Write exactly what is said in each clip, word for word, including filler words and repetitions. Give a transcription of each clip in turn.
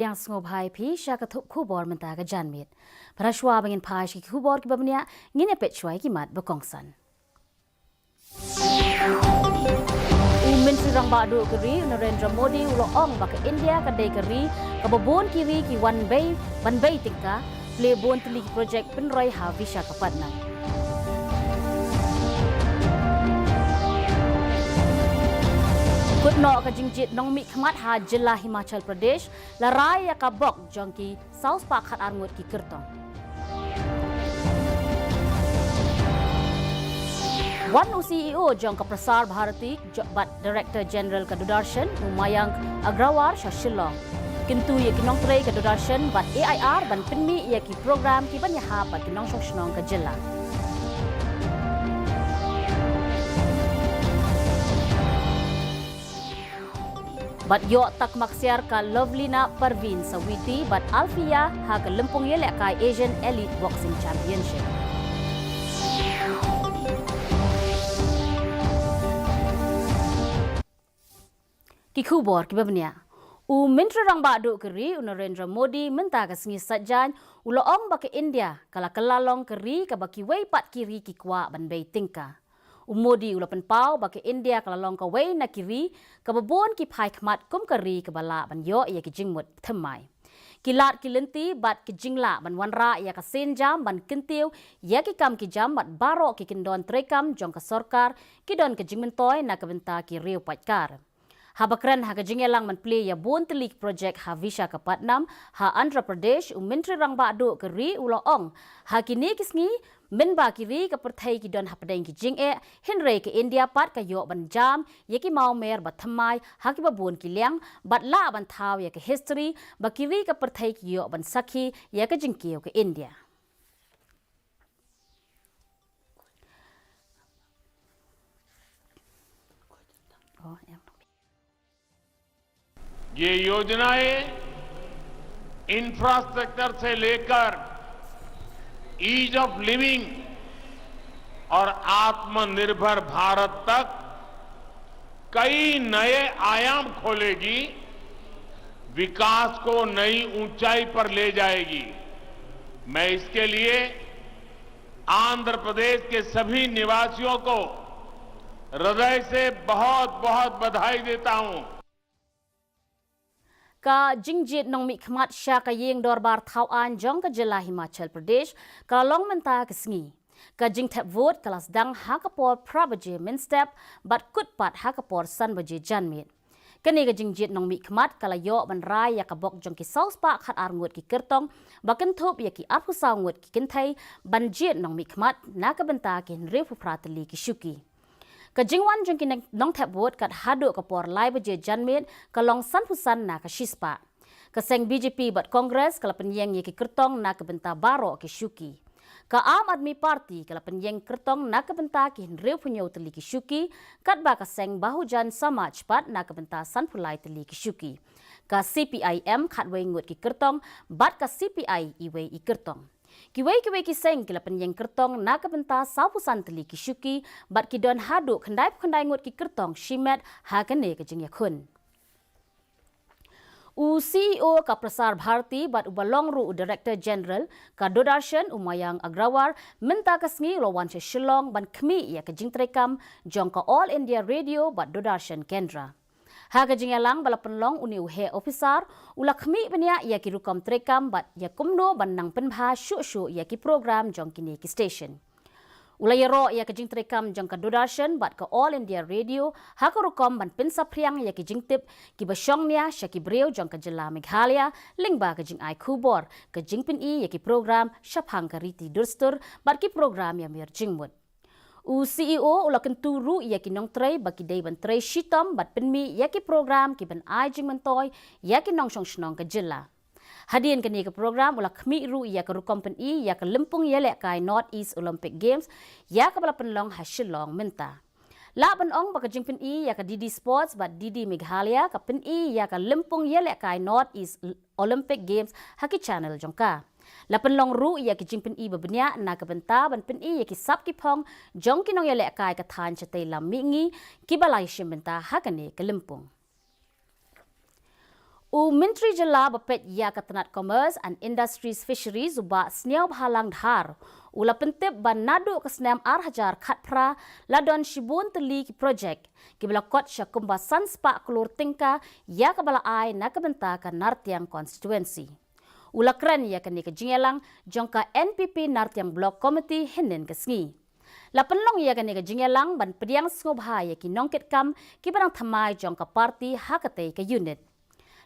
Pdiang sngewbha ïa phi sha ka thup khubor mynta ka janmiet. Para shwa ba ngin phai sha ki khubor kiba bniah, ngin ïa peit shwa ïa ki mat ba kongsan. U Myntri Rangbah Duh ka ri u Narendra Modi u la ong ba ka India ka dei ka ri kaba bun ki ri ki wan bei ban bei tyngka, plie bun tylli ki projek pynroi ha Visakhapatnam. Kut noh ka jingjied nongmihkhmat ha jylla Himachal Pradesh, la rai ïa ka bok jong ki saw spah khat ar ngut ki kyrtong. Wan u C E O jong ka Prasar Bharati jo-, bad Director General ka Doordarshan u Mayank Agrawal sha Shillong. Kyntu ïa ki nongtrei ka Doordarshan bad A I R ban pynmih ïa ki program kiban ïahap bad ki nongshong shnong ka jylla. Bad ïoh takma ksiar ka Lovelina Parveen Sawiti bad Alfiya ha ka lympung ïalehkai Asian Elite Boxing Championship. Ki khubor kiba bniah. U Myntri Rangbah Duh ka ri u Narendra Modi mynta ka sngi Saitjaiñ u la ong ba ka India ka la kylla long ka ri kaba kiwei pat ki ri ki kwah ban bei tyngka. U Modi u la pynpaw ba ka India ka la long kawei na ki ri kaba bun ki phai khmat kum ka ri kaba lah ban ïoh ïa ki jingmut thymmai. Ki lad ki lynti bad ki jinglah ban wanrah ïa ka sienjam ban kyntiew ïa ki kam ki jam bad baroh ki kyndon treikam jong ka sorkar ki don ka jingmyntoi na ka bynta ki riew paidkar. Haba kren ha ka jingïalang ban plie ïa bun tylli ki projek ha Visakhapatnam ha Andhra Pradesh, u Myntri Rangbah Duh ka ri u la ong, ha kine ki sngi mynba ki ri ka pyrthei ki don hapdeng ki jingeh, hynrei ka India pat ka ïoh ban jam ïa ki mawmer ba thymmai ha kiba bun ki liang bad lah ban thaw ïa ka history ba ki ri ka pyrthei ki ïoh ban sakhi ïa ka jingkiew ka India. ये योजनाएं इंफ्रास्ट्रक्चर से लेकर ईज ऑफ लिविंग और आत्मनिर्भर भारत तक कई नए आयाम खोलेगी, विकास को नई ऊंचाई पर ले जाएगी। मैं इसके लिए आंध्र प्रदेश के सभी निवासियों को हृदय से बहुत बहुत बधाई देता हूं। Ka jingjied nongmihkhmat sha ka ïing dorbar thaw aiñ jong ka jylla Himachal Pradesh ka la long mynta ka sngi. Ka jingthep vote ka la sdang ha ka por phra baje mynstep bad kut pat ha ka por san baje janmiet. Kane ka jingjied nongmihkhmat ka la ïoh ban rai ïa ka bok jong ki saw spah khat ar ngut ki kyrtong ba kynthup ïa ki arphew saw ngut ki kynthei ban jied nongmihkhmat na ka bynta ki hynriewphew phra tylli ki shuki. Ka jingwan jong ki neng-, nongthep vote kat haduh ka por lai baje janmiet ka long sanphew san na ka shispah. Ka seng B J P bad Congress ka la pynïeng ïa ki kyrtong na ka bynta baroh ki shuki. Ka Aam Aadmi Party ka la pynïeng kyrtong na ka bynta ki hynriewphew hynñiew tylli ki shuki, katba ka seng Bahujan Samaj pat na ka bynta sanphew lai tylli ki shuki. Ka C P I M khatwei ngut ki kyrtong, bad ka C P I iwei i kyrtong. Kiwei kiwei ki seng ki la pynïeng kyrtong na ka bynta sawphew san tylli ki shuki, bad ki don haduh khyndaiphew khyndai ngut ki kyrtong shimet ha kane ka jingïakhun. U C E O ka Prasar Bharati bad uba long ruh u Director General ka Doordarshan u Mayank Agrawal mynta ka sngi u la wan sha Shillong ban khmih ïa ka jingtreikam jong ka All India Radio bad Doordarshan Kendra. Ha ka jingïalang ba la pynlong une u heh ophisar u la khmih bniah ïa ki rukom treikam bad ïa kumno ban nang pynbha shuh shuh ïa ki program jong kine ki station. U la ïaroh ïa ka jingtreikam jong ka Doordarshan bad ka All India Radio ha ka rukom ban pynsaphriang ïa ki jingtip kiba shongnia sha ki briew jong ka jylla Meghalaya lyngba ka jingai khubor, ka jingpyni ïa ki program shaphang ka riti dustur bad ki program ïamir jingmut. U C E O u la kyntu ruh ïa ki nongtrei ba ki dei ban trei shitom bad pynmih ïa ki program kiban ai jingmyntoi ïa ki nongshong shnong ka jylla. Hadien kane ka program u la khmih ruh ïa ka rukom pyni ïa ka lympung ïalehkai North East Olympic Games ïa kaba la pynlong ha Shillong mynta. Lah ban ong ba ka jingpyni ïa ka D D Sports bad D D Meghalaya ka pyni ïa ka lympung ïalehkai North East Olympic Games ha ki channel jong ka. La pynlong ruh ïa ki jingpyni ba bniah na ka bynta ban pyni ïa ki sap ki phong jong ki nongïalehkai ka thaiñ shatei lam mihngi kiba la ïashim bynta ha kane ka lympung. U Myntri Jylla ba peit ïa ka tnat Commerce and Industries Fisheries u Bah Sniawbhalang Dhar u la pyntip ba naduh ka snem ar hajar khatphra la don shibun tylli ki projek kiba la kot sha kumba san spah klur tyngka ïa kaba la ai na ka bynta ka Nartiang constituency. U la kren ïa kane ka jingïalang jong ka N P P Nartiang Block Committee hynnin ka sngi. La pynlong ïa kane ka jingïalang ban pdiang sngewbha ïa ki nongkitkam kiba dang thymmai jong ka party ha katei ka unit.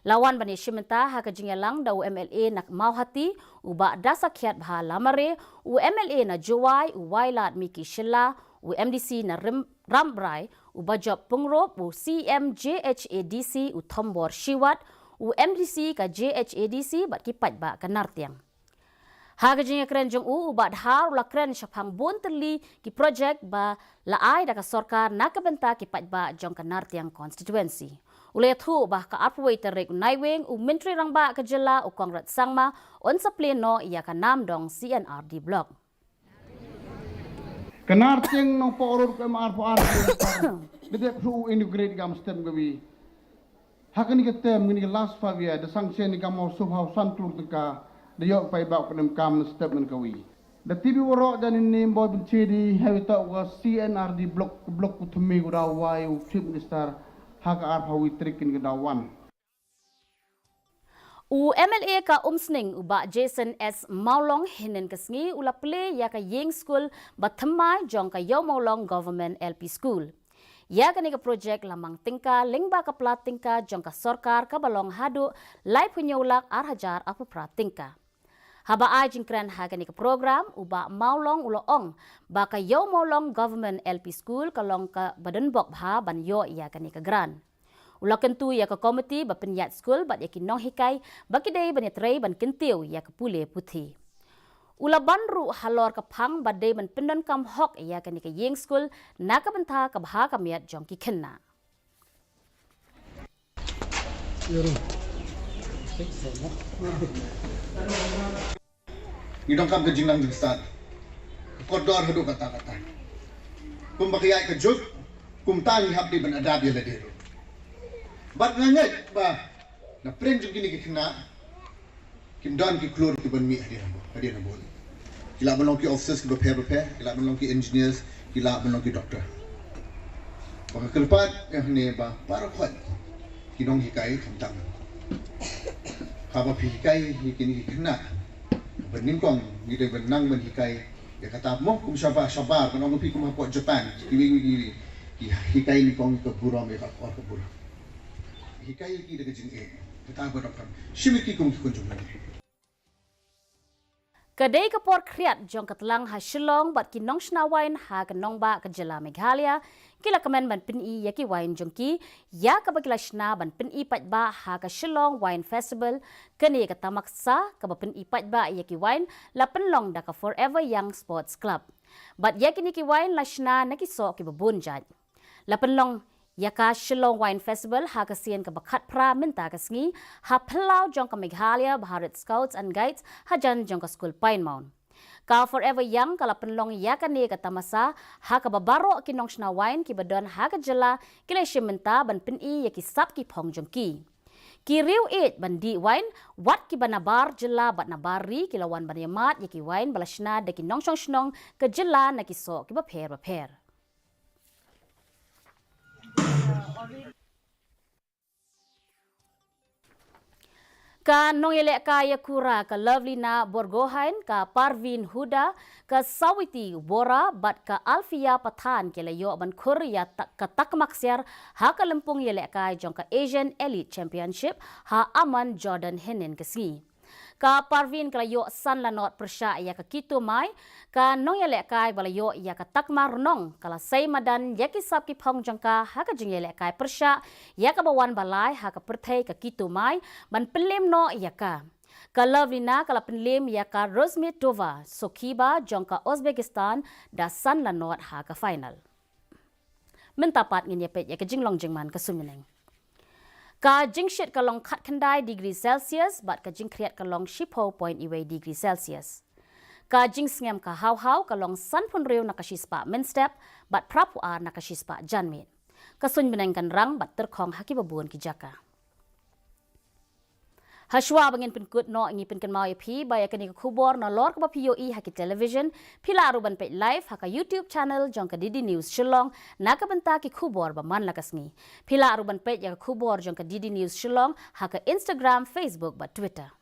La wan ban ïashim bynta ha ka jingïalang da u M L A na Mawhati, u Bah Dasakhiatbha Lamare, u M L A na Jowai, u Wailadmiki Shylla, u M D C na Rim-, Rambrai, u Bah Job Pyngrope, u C M J H A D C, u Thombor Shiwat, u M D C ka J H A D C bad ki paidbah ka Nartiang. Ha ka jingïakren jong u, u Bah Dhar u la kren shaphang bun tylli ki projek ba la ai da ka sorkar na ka bynta ki paidbah jong ka Nartiang constituency. U la ïathuh ba ha ka arphew wei tarik u Naiwieng, u Myntri Rangbah ka Jylla u Conrad Sangma un sa plie noh ïa ka Namdong C and R D Block. Ka Nartiang Nongpoh Road ka M R four R da dep shu inaugurate kam step kawi. Ha kane ka term, kane ka last five year, da sanction ïa ka mawsum haw san klur tyngka, da ïoh paidbah ka em kam step ngan kawi. Da T V waroh jan ine boi pynchedi ha wi ta ka C and R D block, block u thymme u da wai u Chief Minister ha ka arphew wei tarik kane ka da wan. U M L A ka Umsning u Bah Jason S Mawlong hynnin ka sngi u la plie ïa ka ïing skul ba thymmai jong ka Ïew Mawlong Government L P School. Ïa kane ka projek la mang tyngka lyngba ka pla tyngka jong ka sorkar kaba long haduh laiphew hynñiew lak ar hajar arphew phra tyngka. Haba ai jingkren ha kane ka program, u Bah Mawlong u la ong ba ka Ïew Mawlong Government L P School ka long kaba donbok bha ban ïoh ïa kane ka grant. U la kyntu ïa ka komiti ba pynïaid skul bad ïa ki nonghikai ba ki dei ban ïatrei ban kyntiew ïa ka pule puthi. U la ban ruh halor ka phang ba dei ban pyndonkam hok ïa kane ka ïing skul na ka bynta ka bha ka miat jong ki khynnah. Ngi donkam ka jingnang jingstad, ka kordor haduh katta katta. Kumba ka ïaid ka juk, kumta ngi hap dei ban adapt ïa lade ruh. Bad nga ngeit ba na pdeng jong kine ki khynnah kim don ki klur kiban mih hadien, hadien habud. Ki lah ban long ki officers kiba pher bapher, ki lah ban long ki engineers, ki lah ban long ki doctor. Ba nga kyrpad ïa kane ba baroh khoit ki nonghikai khamtam. Haba phi hikai ïa kine ki khynnah, ba nyngkong ngi dei ban nang ban hikai ïa kata mo, kum shabar shabar ban ong phi kum hapoh Japan, kiwei kiwei kiwei ki hikai nyngkong ïa ka burom ïa ka akor ka burom. Hikai ïa ki da ka jingeh, kata ba donkam. Shim ïa ki kum ki khun jong lade. Ka dei ka por khriat jong ka tlang ha Shillong bad ki nongshna wain ha ka nongbah ka jylla Meghalaya ki la kmen ban pyni ïa ki wain jong ki ïa kaba ki la shna ban pyni paidbah ha ka Shillong Wine Festival. Kane ka tamasa kaba pyni paidbah ïa ki wain la pynlong da ka Forever Young Sports Club. Bad ïa kine ki wain la shna na ki soh kiba bun jait. La pynlong ïa ka Shillong Wine Festival ha ka sien kaba khatphra mynta ka sngi ha phyllaw jong ka Meghalaya Bharat Scouts and Guides hajan jong ka skul Pine Mount. Ka Forever Young ka la pynlong ïa kane ka tamasa ha kaba baroh ki nongshna wain kiba don ha ka jylla ki la shim bynta ban pyni ïa ki sap ki phong jong ki. Ki riew ïeit ban dih wain wat kiba nabar jylla bad nabar ri ki la wan ban ïamad ïa ki wain ba la shna da ki nongshong shnong ka jylla na ki soh kiba pher bapher. Ka nongïalehkai ïakura ka Lovelina Borgohain, ka Parveen Huda, ka Sawiti Bora bad ka Alfia Pathan ki la ïoh ban khur ïa ta-, ka takma ksiar ha ka lympung ïalehkai jong ka Asian Elite Championship ha Amman, Jordan hynnin ka sngi. Ka Parveen ka la ïoh san la not pyrshah ïa ka Kito Mai, ka nongïalehkai ba la ïoh ïa ka takma rnong ka la sei madan ïa ki sap ki phong jong ka ha ka jingïalehkai pyrshah ïa kaba wan ba lai ha ka pyrthei ka Kito Mai ban pynlem noh ïa ka. Ka Lovelina ka la pynlem ïa ka Rozmetova Sokhibova jong ka Uzbekistan da san la not ha ka final. Mynta pat ngin ïa peit ïa ka jinglong jingman ka suiñ bneng. Ka jingshit ka long khatkhyndai degree Celsius bad ka jingkhriat ka long shiphew point wei degree Celsius. Ka jingsngem ka hawhaw ka long sanphew hynriew na ka shispah mynstep bad phraphew ar na ka shispah janmiet. Ka suiñ bneng kan rang bad tyrkhong ha kiba bun ki jaka. Hashwa ba ngin pynkut noh, ngi pynkynmaw ïa phi ba ïa kane ka khubor nalor kaba phi ïohi ha ki television, phi lah ruh ban peit live ha ka YouTube channel jong ka D D News Shillong na ka bynta ki khubor ba man la ka sngi. Phi lah ruh ban peit ïa ka khubor jong ka D D News Shillong ha ka Instagram, Facebook bad Twitter.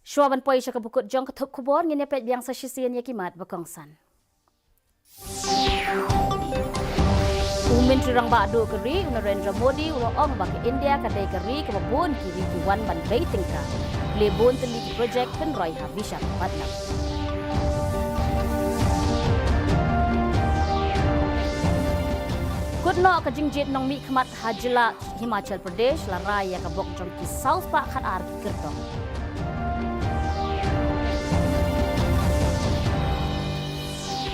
Shuwa ban poi sha kaba kut jong ka thup khubor, ngin ïa peit biang sa shisien ïa ki mat ba kongsan. U Myntri Rangbah Duh ka ri, u Narendra Modi, u la ong ba ka India ka dei ka ri kaba bun ki ri ki wan ban bei tyngka. Plie bun tylli ki projek pynroi ha Visakhapatnam. Kut noh ka jingjied nongmihkhmat ha jylla Himachal Pradesh, la rai ïa ka bok jong ki saw spah khatar ki kyrtong.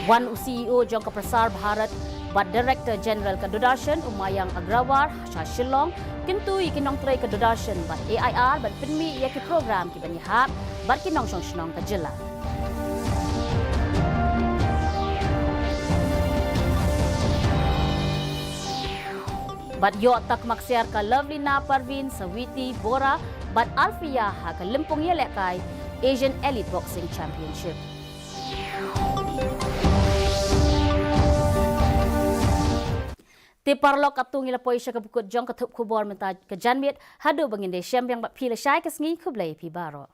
Wan u C E O jong ka Prasar Bharat bad Director General ka Doordarshan, u Mayank Agrawal, sha Shillong, kyntu ïa ki nongtrei ka Doordarshan bad A I R ban pynmih ïa ki program ki ban ïahap bad ki nongshong shnong ka jylla. Bad ïoh takma ksiar ka Lovelina Parveen, Sawiti Bora bad Alfia ha ka lympung ïalehkai Asian Elite Boxing Championship. Te paralok, katto ngi la poi sha kaba kut jong ka thup khubor mynta ka janmiet, haduh ba ngin da shem biang bad phi lashai ka sngi, khublei phi baroh.